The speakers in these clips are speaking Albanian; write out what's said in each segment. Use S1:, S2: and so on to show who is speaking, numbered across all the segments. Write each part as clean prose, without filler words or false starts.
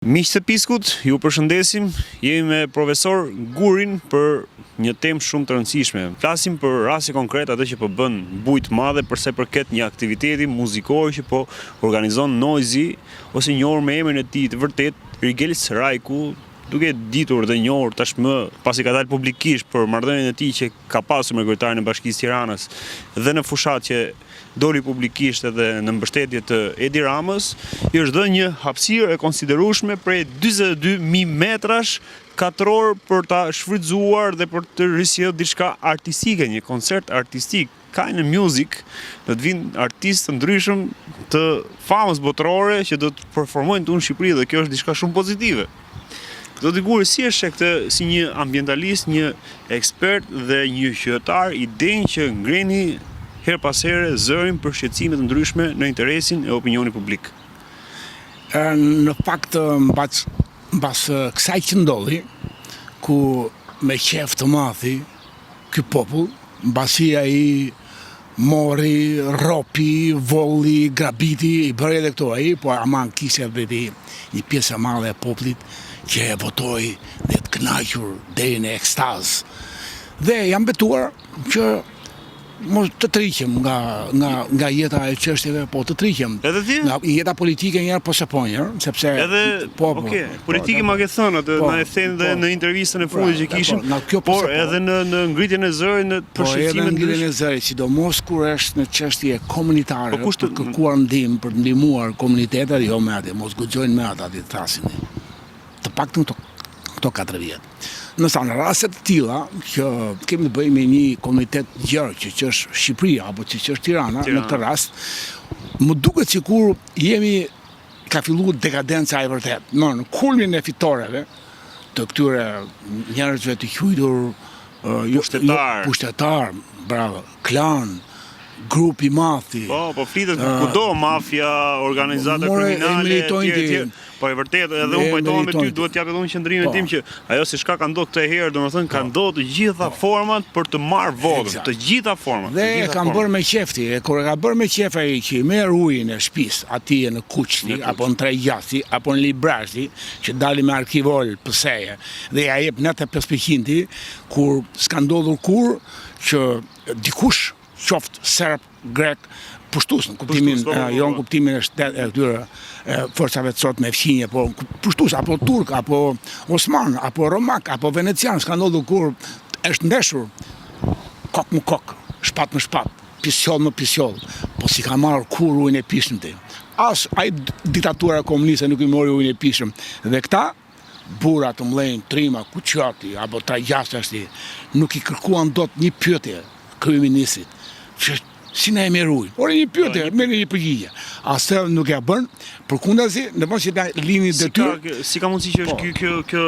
S1: Miq të Piskut, ju përshëndesim. Jemi me profesor Gurin për një temë shumë të rëndësishme. Flasim për raste konkret atë që po bën bujë të madhe për sa i përket një aktiviteti muzikor që po organizon Noizy ose njohur me emrin e tij të vërtetë Rigels Rajku, duke ditur dhe njohur tashmë pasi ka dalë publikisht për marrëdhënien e tij që ka pasur me kryetarin e Bashkisë Tiranës dhe në fushatë që doli publikisht edhe në mbështetje të Edi Ramës, i është dhënë një hapësirë e konsiderueshme prej 42.000 metrash katror për ta shfrytëzuar dhe për të risjellë diçka artistike, një koncert artistik. Kind of Music do të vinë artistë të ndryshëm të famës botërore që do të performojnë këtu në Shqipëri dhe kjo është diçka shumë pozitive. Zoti Guri, si e sheh këtë si një ambientalist, një ekspert dhe një qytetar i denjë që ngreni herë pas here zërin për shqetësime të ndryshme në interesin e opinionit publik?
S2: Në fakt, mbas, mbas kësaj që ndodhi, ku me qejf të madh ky popull, mbasi ai mori, rropi, volli, grabiti, i bëri edhe këto ai, po aman kishte edhe ti një pjesë e madhe e popullit që e votoi dhe të kënaqur deri në ekstazë. Dhe jam betuar që mos të tërhiqem nga nga nga jeta e çështjeve, po të tërhiqem.
S1: Edhe ti?
S2: Nga jeta politike një herë po se po një herë, sepse
S1: Edhe
S2: po, po,
S1: okay,
S2: po,
S1: politike
S2: po,
S1: ma ke thënë atë,
S2: po,
S1: na e thënë dhe
S2: po.
S1: në intervistën e
S2: Pra,
S1: fundit që
S2: po,
S1: kishim,
S2: nga kjo po
S1: por
S2: se po.
S1: edhe në në ngritjen e zërit në
S2: Po
S1: për
S2: edhe
S1: shqetësime
S2: në ngritjen
S1: ndryshme.
S2: e zërit, sidomos kur është në çështje komunitare,
S1: Po kush
S2: për
S1: të
S2: kërkuar ndihmë, për të ndihmuar komunitetet, jo me atë, mos guxojnë me ata ti thasin. Të paktën këto këto 4 vjet. Ndërsa në raste të tilla që kemi të bëjmë me një komunitet gjerë që që është Shqipëria apo që që është Tirana, në këtë
S1: Tirana.
S2: rast, më duket sikur jemi ka fillu dekadenca e vërtetë. Në, në kulmin e fitoreve të këtyre njerëzve të quajtur jo, jo,
S1: Pushtetar.
S2: pushtetar, bravo, klan, grup i madh.
S1: Po, po flitet kudo mafia, organizata
S2: More, e
S1: kriminale,
S2: meritojnë
S1: etj etj.
S2: ti.
S1: Po e vërtetë, edhe
S2: E
S1: unë pajtohem me ty,
S2: meritojnë ti.
S1: duhet të jap edhe unë qëndrimin
S2: Po.
S1: tim që ajo se çka ka ndodhur këtë herë, domethënë ka ndodhur të gjitha format për të marrë votën,
S2: Eksakt.
S1: të gjitha format, të
S2: Dhe e
S1: gjitha
S2: kanë
S1: format.
S2: bërë me qejf ti, e kur e ka bërë me qejf ai që i merr ujin e shtëpisë atje në Kuç ti,
S1: Në Kuç.
S2: apo në Tregjasi, apo në Librazhd ti, që dalin me arkivol PS-je dhe ja jep 95% kur s'ka ndodhur kurrë që dikush qoftë serb, grek, pushtues në kuptimin,
S1: Pushtues, po, po, po,
S2: jo në
S1: po.
S2: kuptimin e shtet e këtyre e, forcave të sotme fqinje, po pushtues apo turk, apo osman, apo romak, apo venecian, s'ka ndodhur kurrë, është ndeshur kok më kok, shpat më shpat, pisjoll më pisjoll, po s'i ka marrë kurrë ujin e pishëm ti. As ai diktatura komuniste nuk i mori ujin e pishëm. Dhe këta burra të mëdhenj, trima, kuçati apo tragjasashti, nuk i kërkuan dot një pyetje kryeministrit. Që si na e merr ujin? Ore një pyetje, merr një përgjigje. Asë nuk ja bën, përkundazi, në vend që ta lini
S1: Si ka,
S2: detyrë,
S1: si ka mundësi që është
S2: Po.
S1: ky kjo kjo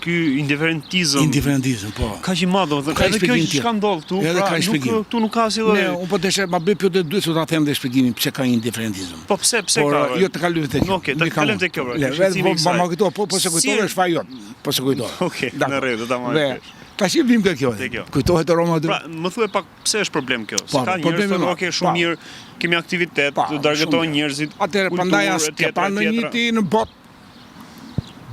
S1: ky indiferentizëm
S2: indiferentizëm, po.
S1: kaq i madh, domethënë,
S2: Ka
S1: edhe kjo
S2: shpjegim
S1: që
S2: tjetër.
S1: çka ndodh këtu,
S2: Edhe
S1: pra
S2: ka
S1: nuk
S2: shpjegim.
S1: këtu nuk ka asnjë lloj.
S2: Ne, unë po deshe ma bëj pyetje të dytë, se do ta them dhe shpjegimin pse ka indiferentizëm.
S1: Po pse pse
S2: Por
S1: ka?
S2: jo të kalojmë te kjo.
S1: Okej, ta
S2: Nuk kam
S1: kalojmë
S2: unë.
S1: te kjo. pra,
S2: Le,
S1: shqetësimi
S2: po
S1: i kësaj.
S2: ma kujto, po po se
S1: Si
S2: kujtove është faj jot. Po se kujtove.
S1: Okej, në
S2: Dakor.
S1: rregull, do ta marr
S2: Dhe
S1: vesh.
S2: tash i vim te kjo.
S1: Te kjo.
S2: Kujtohet Roma 2.
S1: Pra, më thuaj pak pse është problem kjo? Se
S2: Po,
S1: ka njerëz
S2: problemi
S1: thonë,
S2: madh.
S1: "Ok, shumë
S2: Pa.
S1: mirë, kemi aktivitet,
S2: Pa,
S1: dargëtojnë
S2: shumë
S1: njerëzit."
S2: Atëherë prandaj
S1: kulturë,
S2: as
S1: etj,
S2: ke pa
S1: etj.
S2: ndonjë ti në botë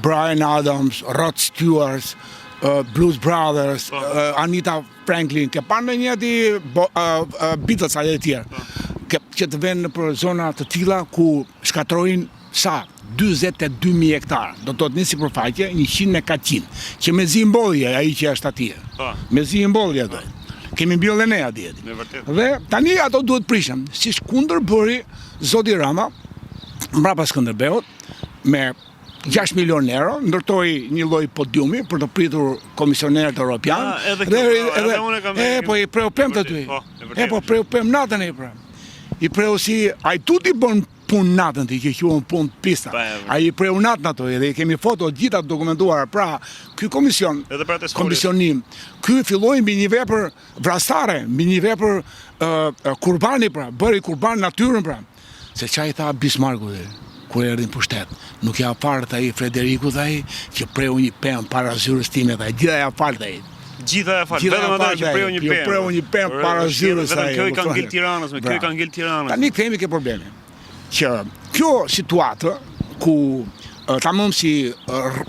S2: Bryan Adams, Rod Stewart, uh, Blues Brothers,
S1: Po.
S2: uh, Anita Franklin, ke pa ndonjë ti bo, uh, uh, Beatles apo e tjerë. Ke, që të venë nëpër zona të tilla ku shkatrojnë sa 42.000 hektar, do të thotë një sipërfaqe 100 me 400, që me zi mbolli ai që është atje.
S1: Po.
S2: Me zi mbolli ato. Kemi mbjellë ne atje.
S1: Me vërtet.
S2: Dhe tani ato duhet prishen, siç kundër bëri zoti Rama mbrapa Skënderbeut me 6 milion euro, ndërtoi një lloj podiumi për të pritur komisionerët europian.
S1: Ah, edhe kjo, po, edhe unë e kam-
S2: E po i preu pemë
S1: E
S2: aty.
S1: vërtet, po, e vërtet
S2: E po
S1: është.
S2: preu pemë natën e i preu. I preu si ai tuti bën punë natën ti që quhen punë të pista.
S1: Pa, e vërtet.
S2: Ai i preu natën ato edhe i kemi foto të gjitha të dokumentuara. Pra, ky komision,
S1: Edhe për atë sfolje.
S2: komisionim, ky filloi mbi një vepër vrastare, mbi një vepër ë, ë, kurbani pra, bëri kurban natyrën pra. Se ça i tha Bismarcku dhe, kur erdhi në pushtet, nuk ja fal tha ai Frederiku tha ai që preu një pemë para zyrës time tha, gjitha ja fal tha ai.
S1: Gjitha ja fal,
S2: Gjitha
S1: vetëm
S2: ja
S1: ata
S2: fal,
S1: që preu një
S2: jo,
S1: pemë.
S2: preu një pemë
S1: Por,
S2: para
S1: është
S2: zyrës,
S1: Vetëm
S2: ai,
S1: kjo i ka
S2: kupton?
S1: ngel Tiranës, me kjo i
S2: Bravo.
S1: ka ngel Tiranës.
S2: Tani kthehemi ke problemi. Që kjo situatë ku Tamam si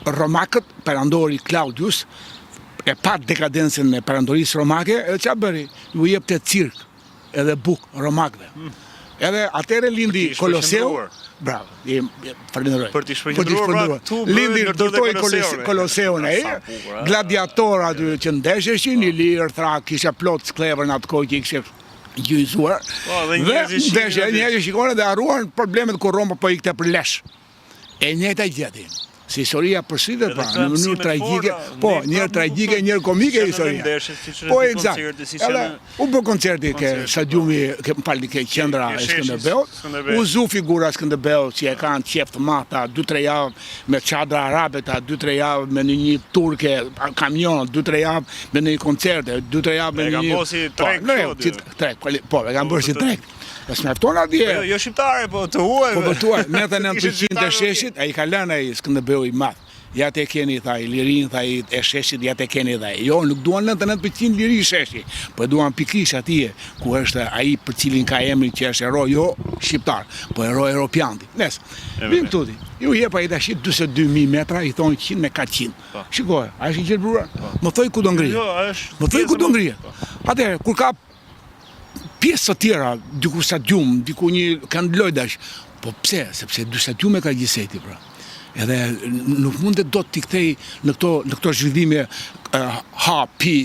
S2: romakët, perandori Claudius e pa dekadencën e perandorisë romake, edhe ça bëri? Ju jepte cirk edhe bukë romakëve. Hmm. Edhe atëherë lindi Koloseu. Bravo, i falenderoj.
S1: Për t'i shpërqendruar, pra, tu
S2: lindi ndërtoi Koloseun ai, gladiator aty që ndesheshin, po. ilir, thrak, kishte plot skllevër në atë kohë që i kishte gjunjëzuar.
S1: Po, dhe njerëzit
S2: shikonin. Njerëzit shikonin dhe harruan problemet kur Roma po ikte për lesh. E njëjta gjë ti. Se historia përsëritet pra, në mënyrë tragjike, po, një herë tragjike, një herë komike historia. Po, eksakt. Edhe u bë koncerti ke stadiumi, ke më falni, ke qendra e Skënderbeut, u zu figura e Skënderbeut që e kanë qejf të madh ta 2-3 javë me çadra arabe ta 2-3 javë me një turke kamion, 2-3 javë me një koncerte, 2-3 javë me
S1: një. E kanë bërë si
S2: po,
S1: treg
S2: treg, po, e kanë bërë si treg. Dhe s'mjafton atje.
S1: Po, jo, jo shqiptare, po të huaj.
S2: Po të huaj, 99% e sheshit, ai ka lënë ai Skënderbeu i madh. Ja te keni, tha, lirinë, tha, e sheshit, ja te keni, tha. Jo, nuk duan 99% liri sheshi, po e duan pikërisht atje, ku është ai për cilin ka emrin që është hero, jo shqiptar, po hero europian. Nes, vim këtu ti, ju jep ai tash 42.000 metra, i thonë 100 me 400. Po. Shikoje, a është i gjelbëruar? Po. Më thoj ku do ngrihet.
S1: Jo, është.
S2: Më thoj ku do ngrihet. Po. Atëherë, kur ka pjesë të tjera, diku stadium, diku një kënd lojërash. Po pse? Sepse dy stadiume ka gjithsej pra. Edhe nuk mundet dot t'i kthej në këto në këto zhvillime ha pi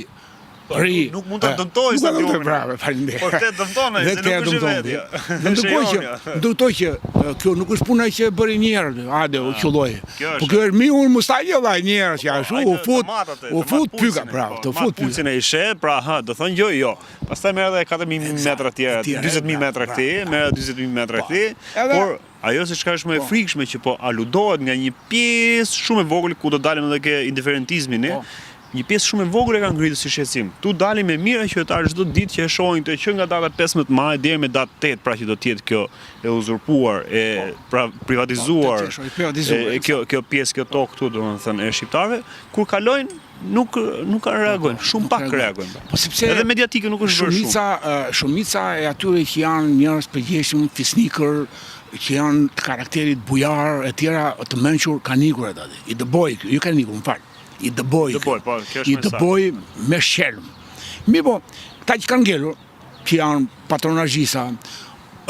S1: ri. Nuk mund ta dëmtojë
S2: stadiumin. Bravo, faleminderit.
S1: Por këtë dëmton ai, se nuk është
S2: vetja. Ndërkohë që, ndërkohë që kjo nuk është puna që e bëri një herë, hajde u ah, qëlloi. Po kjo është miu mustaqe valla një herë që po, ashtu u fut, u fut pyka, pra,
S1: po,
S2: të fut
S1: pulsin e ishe, pra ha, do thonë jo, jo. Pastaj merr edhe 4000 metra të tjera, 40000 metra këtej, merr edhe 40000 metra po. këtej, por ajo se çka është më e frikshme që po aludohet nga një pjesë shumë e vogël ku do dalim edhe ke indiferentizmi ne, Një pjesë shumë e vogël e kanë ngritur si shqetësim. Këtu dalin me mijëra qytetarë çdo ditë që e shohin këtë që nga data 15 maj deri me datë 8, pra që do të jetë kjo e uzurpuar, e po. pra privatizuar,
S2: po, privatizuar,
S1: e, kjo kjo pjesë, kjo tokë këtu domethënë e shqiptarëve, kur kalojnë nuk nuk kanë reagojnë, po, shumë pak reagojnë.
S2: Po sepse
S1: edhe mediatikë nuk është
S2: bërë shumë. Shumica shumica e atyre që janë njerëz të përgjegjshëm, fisnikër, që janë të karakterit bujar e tjera të mençur kanë ikur ata. I dëboi, jo kanë ikur, më fal. I
S1: dëboi. Dëboi, po,
S2: kjo është I dëboi me shqelm. Mirëpo, këta që kanë ngelur, që janë patronazhista,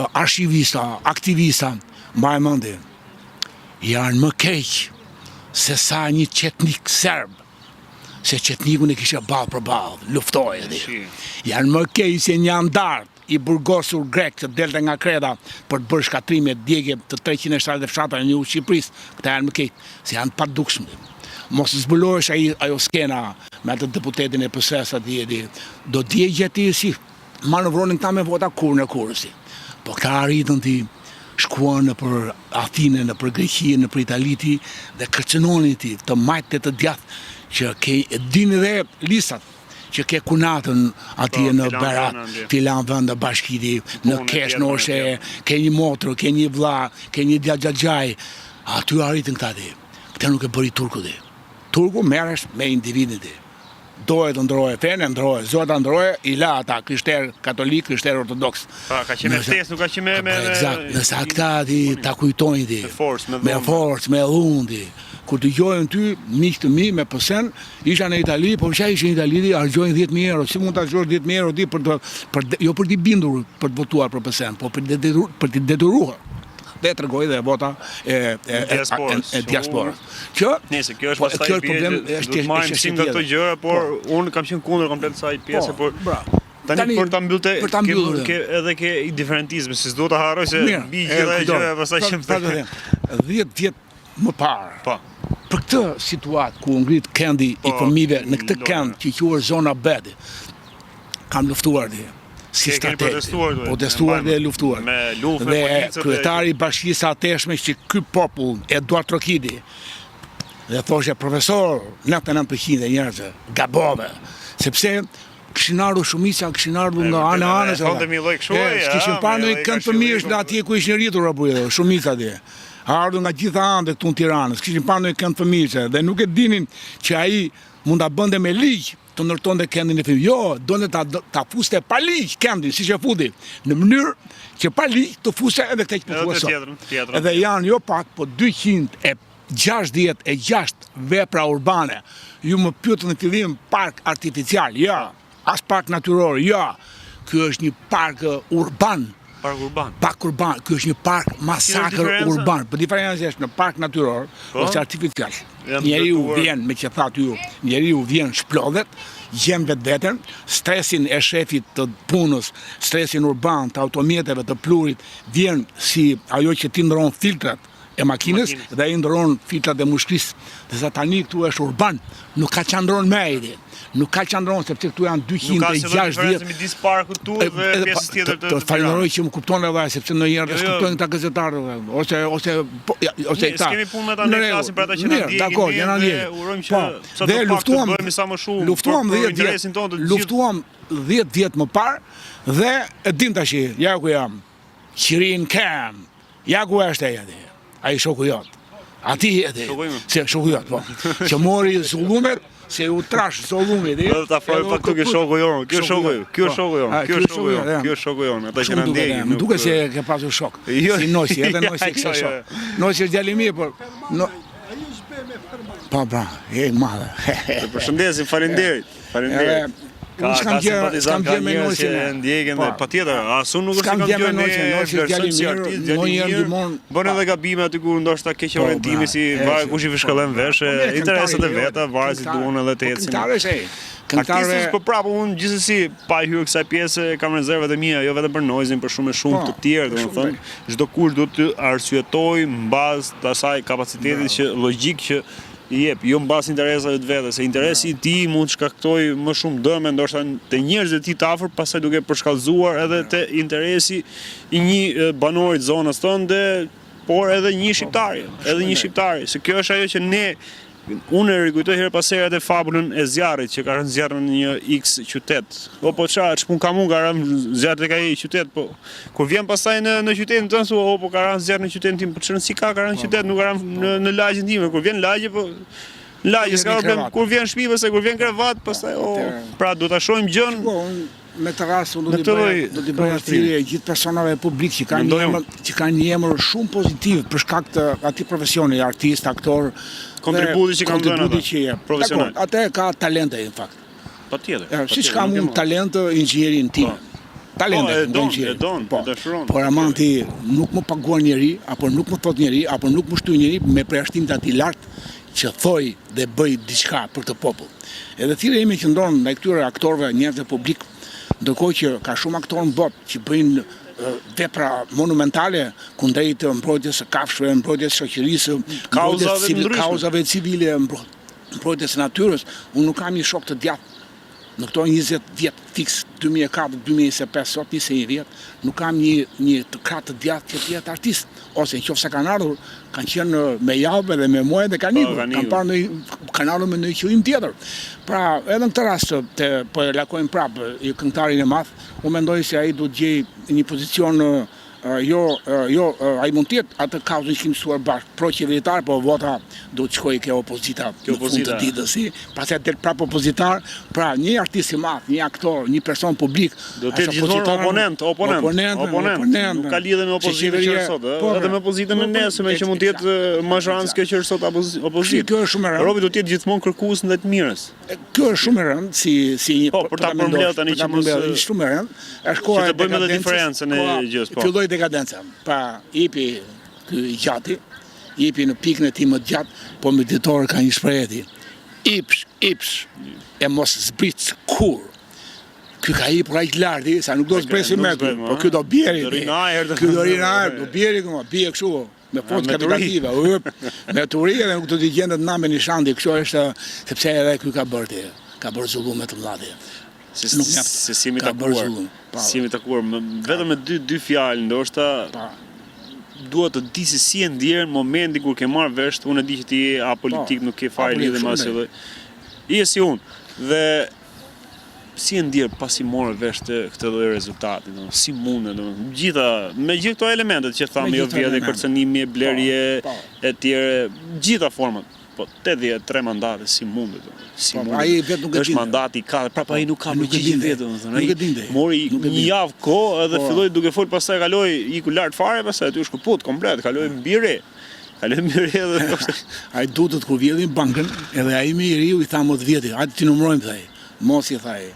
S2: arshivista, aktivista, mbaj mend, janë më keq se sa një çetnik serb, se çetnikun e kishe ballë për ballë, luftoje ti. Janë më keq se një andart i burgosur grek që delte nga Kreta për të bërë shkatërrime e djegie të 370 fshatrave në jug të Shqipërisë, këta janë më keq, se janë të padukshëm. Mos zbulohesh ai ajo skena me atë deputetin e PS-së atje di. Do djegje ti si manovronin këta me vota kurrën e kurrës. Po këta arritën ti shkuan nëpër Athinë, nëpër Greqi, nëpër Itali ti dhe kërcënonin ti të majtë e të djathtë që ke dini dhe listat që ke kunatën atje po, në Berat, filan vend në bashki ti, në Kesh, në Oshe, ke një motër, ke një vlla, ke një djalë aty arritën këta ti. Këtë nuk e bëri turku ti. Turku merresh me individin ti. Doje të ndroje fenë, ndroje, s'doje ta ndroje, i la ata, krishter katolik, krishter ortodoks.
S1: Pra, ka qenë me ftesë, nuk ka qenë me... me,
S2: me Eksakt, nëse këta ti ta kujtojnë ti.
S1: Me forcë,
S2: me dhunë. Me forcë, me dhunë ti. Kur dëgjojnë ty, miq të mi, me PS-në, Isha në Itali, po ça ishe në Itali ti, harxhojnë 10000 euro. Si mund të harxhosh 10000 euro ti për të për jo për t'i bindur për të votuar për PS-n, po për të detyruar, për t'i detyruar. Dhe tregoi dhe vota e e e diasporës. E diasporës.
S1: Kjo, nëse kjo është po, pastaj kjo është problem, është të marrim mësim nga këto gjëra, por po. unë kam qenë kundër komplet kësaj pjese, po, por bravo. Tani, Tani për ta mbyllur te
S2: për ta mbyllur
S1: ke edhe ke indiferentizmin, si s'do ta harroj se mbi gjithë ajo gjëja pastaj që
S2: më 10 vjet më parë.
S1: Po.
S2: Për këtë situatë ku u ngrit kendi i po, fëmijëve në këtë kend që quhet zona B, kam luftuar ti si
S1: strateg.
S2: Protestuar dhe luftuar.
S1: Me luftë
S2: me policët. Dhe kryetari i bashkisë së ateshme që ky popull e duartrokiti dhe thoshte profesor 99% e njerëzve gabove sepse Kishin ardhur shumica, kishin ardhur nga ana
S1: anës. Thonë mi lloj
S2: kështu ai. S'kishin parë ndonjë kënd fëmijësh nga atje ku ishin rritur apo jo, shumica atje. Ardhur nga gjitha anët këtu në Tiranë, s'kishin parë ndonjë kënd fëmijësh dhe nuk e dinin që ai mund ta bënte me ligj të ndërtonte këndin e fëmijëve. Jo, donte ta ta fuste pa ligj këndin, siç e futi, në mënyrë që pa ligj të fuste edhe këtë që po thua sot. Edhe janë jo pak, po 200 e. 66 vepra urbane. Ju më pyetët në fillim park artificial, jo, as park natyror, jo. Ky është një park urban.
S1: Park urban.
S2: Park urban, ky është një park masakër urban. Po diferenca është në park natyror po? ose artificial. Njeriu vjen, me që thatë ju, njeriu vjen shplodhet, gjen vetveten, stresin e shefit të punës, stresin urban të automjeteve të pluhurit, vjen si ajo që ti ndërron filtrat e makinës dhe ai ndërron filtrat e mushkërisë. Ndërsa tani këtu është urban, nuk ka ça ndërron më ai. Nuk ka ça ndërron sepse këtu janë 260.
S1: Nuk ka asnjë diferencë midis parkut tu dhe pjesës tjetër të
S2: Të falenderoj që më kupton edhe ai sepse ndonjëherë jo, jo. s'kuptojnë këta gazetarët ose ose po, ose
S1: këta. S'kemi punë me ta ne flasim për ata që na ndjekin.
S2: Dakor, janë ndjekin.
S1: Urojmë që po, sa të pak të bëhemi sa më shumë
S2: luftuam 10 vjet. Luftuam 10 vjet më parë dhe e dim tash, ja ku jam. Qirin kem. Ja ku është ai aty. Ai shoku jot. Aty jeti. Se shoku jot, po. Që mori zullumet, se u trash zullumi
S1: ti. Do ta afroj pak këtu ke shoku jon. Ky është shoku jon. Ky është shoku jon. Ky është shoku jon. Ky është shoku jon. Ata që na ndjekin.
S2: Më duket se ke pasur shok. Jo. Si Nosi, edhe Nosi kishte shok. Nosi është djalë i mirë, por no... Po, po, e madhe.
S1: Të përshëndesim, faleminderit. Faleminderit.
S2: Ka ka simpatizant,
S1: ka njerëz që e ndjekin dhe po. patjetër, as unë nuk është se kam gjë me vlerësojmë si artist, djalë i mirë, bën edhe gabime aty ku ndoshta keq po, orientimi si varet kush i fishkëllen vesh, po, interesat e veta, varet si duan edhe të ecin.
S2: Këngëtar është ai.
S1: Këngëtar është, po prapë unë gjithsesi pa hyrë kësaj pjese kam rezervat e mia, jo vetëm për Noizyn, por shumë e shumë të tjerë, domethënë, çdokush duhet të arsyetojë në bazë të asaj kapacitetit që logjik që i jep, jo mbas interesave të veta, se interesi i tij mund të shkaktojë më shumë dëme ndoshta te njerëzit e tij të afërt, pastaj duke përshkallëzuar edhe te interesi i një banori të zonës tënde, por edhe një shqiptari, edhe një shqiptari, se kjo është ajo që ne unë e rikujtoj herë pas here atë fabulën e zjarrit që ka rënë zjarr në një X qytet. Po po ça, ç'punë kam unë ka rënë zjarr tek ai qytet, po Kur vjen pastaj në në qytetin tënd thua, "O, po ka rënë zjarr në qytetin tim." Po ç'rëndësi ka, ka rënë në qytet, nuk ka rënë në në lagjen time. Kur vjen në lagje, po në lagje s'ka problem. Kur vjen në shtëpi, pastaj kur vjen krevat, pastaj o, pra do ta shohim
S2: gjën. Po, unë me këtë rast unë do t'i bëja do t'i bëja thirrje gjithë personave publik që kanë një emër që kanë një emër shumë pozitiv për shkak të atij profesioni, artist, aktor,
S1: kontributi që kanë dhënë.
S2: Kontributi që jep.
S1: Profesional.
S2: Atë ka talente në fakt.
S1: Patjetër.
S2: Siç kam unë talent inxhinierinë time. Po.
S1: Talent po, e don, e don, po. e
S2: dëshiron. Por aman ti nuk më paguan njeri, apo nuk më thot njeri, apo nuk më shtyn njeri me përjashtim të atij lart që thoj dhe bëj diçka për këtë popull. Edhe thirrja ime qëndron ndaj këtyre aktorëve, njerëzve publik, ndërkohë që ka shumë aktorë në botë që bëjnë vepra monumentale kundrejt mbrojtjes së kafshëve, mbrojtjes së shoqërisë,
S1: kauzave,
S2: kauzave civile, mbrojtjes së natyrës, unë nuk kam një shok të djathtë në këto 20 vjet fiks 2004 2025 sot 21 vjet nuk kam një një të krah të djathtë që të jetë artist ose në qoftë se kanë ardhur kanë qenë me javë dhe me muaj dhe kanë po, ikur kanë parë në kanë ardhur me ndonjë qëllim tjetër pra edhe në këtë rast të po e lakojmë prapë këngëtarin e madh unë mendoj se ai duhet të gjejë një pozicion Jo, jo, ai mund të jetë atë kauzën që kemi mësuar bashkë, pro qeveritar, po vota do të shkojë ke opozita në fund të ditës, si, pastaj del prapë opozitar, pra një artist i madh, një aktor, një person
S1: publik, do të jetë gjithmonë oponent, oponent, oponent, oponent, nuk ka lidhje me opozitën që është sot, ëh, po, edhe me opozitën e nesërme që mund të jetë mazhorancë kjo që është sot opozitë.
S2: Kjo është shumë e
S1: rëndë. Robi do të jetë gjithmonë kërkues ndaj të
S2: mirës. Kjo është shumë e rëndë si si
S1: një po, për ta përmbledhur tani
S2: që mos është shumë e rëndë. Është koha
S1: që të bëjmë edhe diferencën e gjës,
S2: po. Filloi dekadenca. Pra, ipi ky i gjati, ipi në pikën e tij më të gjatë, po mirditorët kanë një shprehje. Ipsh, ipsh, e mos zbrit kurrë. Ky ka hipur aq lart, sa nuk do zbresi më ky, po ky do bjeri. Ky do rri në ajër, do bjeri këtu, bie kështu. Me forcë gravitative, u me turi edhe nuk do t'i gjendet nami nishani, kështu është, sepse edhe ky ka bërë ti, ka bërë zullume të mëdha ti.
S1: Se nuk mjaft, se si jemi takuar, si jemi takuar, vetëm me dy dy fjalë ndoshta. Pa. Dua të di se si je ndjerë në momentin kur ke marrë vesh, unë e di që ti je apolitik, nuk ke fare lidhje me asgjë. Je si unë. Dhe Si je ndjerë pasi more vesh të këtë lloj rezultati, domethënë si mundet, domethënë gjitha me gjithë këto elementet që thamë, jo vjedhje, kërcënimi, blerje po, po. e tjere, gjitha format. Po 83 mandate si mundet, domethënë, si po, mundet.
S2: Ai vetë nuk
S1: e di. Është mandati i katërt, prapë ai nuk ka përgjigje vetë, domethënë. Nuk e dinte. Mori një javë kohë edhe filloi duke fol, pastaj kaloi iku lart fare, pastaj aty u shkëput komplet, kaloi mbi re. Kaloi Myri edhe thoshte.
S2: Hajdutët kur vjedhin bankën, edhe ai më i riu i tha më të vjetrit, hajde t'i numërojmë tha ai. Mos i tha ai,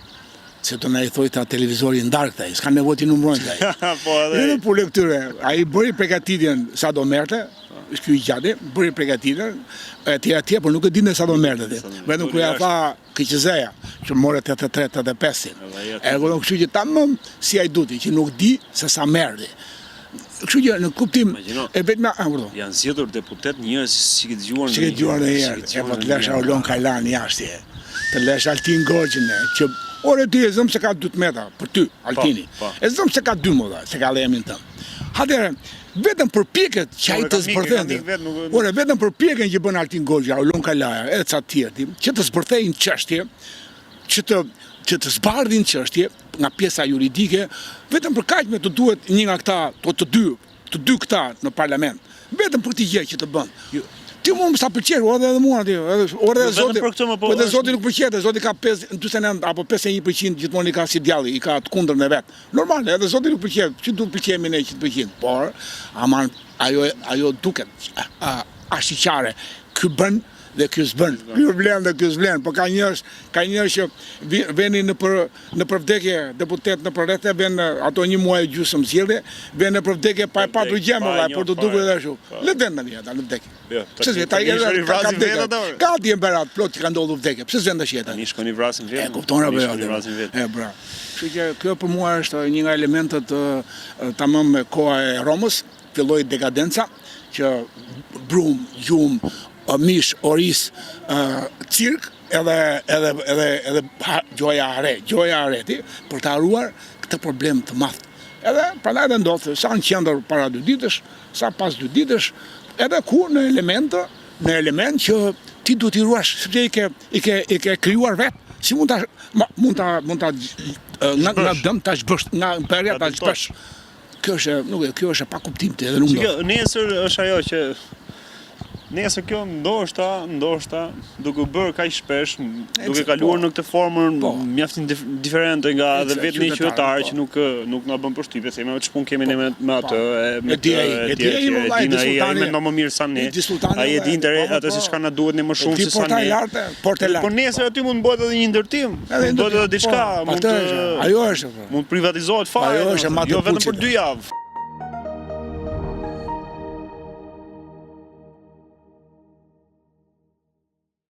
S2: se do na i thojë tha televizori në darkë tha ai, s'ka nevojë t'i numërojmë tha
S1: ai. Po edhe.
S2: Edhe punë këtyre, ai bëri përgatitjen sa do merrte, ky i gjati, bëri përgatitjen etj etj, por nuk e dinte sa do merrte. Vetëm kur ia tha KQZ-ja, që more 83, 85. E kupton kështu që tamam si hajduti që nuk di se sa merr. Kështu që në kuptim e vetmja, a
S1: urdhëro. Janë zgjedhur deputet njerëz që s'i ke dëgjuar
S2: ndonjëherë. S'i ke dëgjuar ndonjëherë. E po të lësh Aulon Kalanë jashtë je. Të lësh Altin Gorgjën e, që ore ti e zëmë se ka dy të meta për ty, po, Altini. Po. E zëmë se ka dy më se ka dhe emrin tënd. Atëherë, vetëm përpjekjet që ai të zbërthente. Ore, vetëm përpjekjen që bën Altin Gorgja, Aulon Kalaja, edhe ca të tjerë, që të zbërthejnë çështje, që të që të zbardhin çështje nga pjesa juridike, vetëm për kaq me të duhet një nga këta, po të dy, të dy këta në parlament. Vetëm për këtë gjë që të bën. Ti mund mos ta pëlqesh, ore edhe mua ti, edhe ore edhe
S1: zoti. Për këtë më
S2: po. Po edhe zoti nuk pëlqet, zoti ka 5 49 apo 51% gjithmonë i ka si djalli, i ka të kundërtën e vet. Normal, edhe zoti nuk pëlqen, që duhet pëlqehemi ne 100%, por aman ajo ajo duket ashiqare. Ky bën dhe ky s'bën. Ky vlen dhe ky s'vlen, po ka njerëz, ka njerëz që venin nëpër nëpër vdekje deputet nëpër rrethe ven ato një muaj e gjysmë zgjedhje, ven nëpër vdekje pa e patur gjë më valla, por të duket edhe ashtu. Po. Le të vend tani ata në vdekje.
S1: Jo, Pse s'vjen tani edhe
S2: ka ka vdekje. Ka atje në Berat plot që ka ndodhur vdekje. Pse s'vjen tash ata?
S1: Tani shkoni vrasin
S2: vetë. E kupton apo jo? E bra. Kështu që kjo për mua është një nga elementët tamam me koha e Romës, filloi dekadenca që brum, gjumë, mish, oriz, cirk, edhe edhe edhe edhe gjoja hare, gjoja hare ti për të harruar këtë problem të madh. Edhe prandaj edhe ndodh sa në qendër para dy ditësh, sa pas dy ditësh, edhe ku në elementë, në element që ti duhet t'i ruash, sepse i ke i ke i ke krijuar vet, si mund ta mund ta mund ta nga nga dëm ta zhbësh, nga bërja ta zhbësh. Kjo është nuk e kjo është e pakuptimtë edhe nuk
S1: ndodh. Nesër është ajo që Nesër kjo ndoshta, ndoshta, duke u bërë kaq shpesh, duke kaluar po. në këtë formën po. mjaft diferente nga edhe vetë ne qytetarë po. që nuk nuk na bën përshtypje, themi ç'punë kemi ne me, me atë,
S2: e me e di ai, e di ai,
S1: e di ai, ai mendon më mirë sa ne. Ai e di interes atë se çka na duhet ne më shumë se sa
S2: ne. Porta e lartë.
S1: Po nesër aty mund të bëhet edhe një ndërtim, mund të bëhet edhe diçka, mund të
S2: ajo është.
S1: Mund të privatizohet fare.
S2: Ajo është
S1: jo vetëm për dy javë.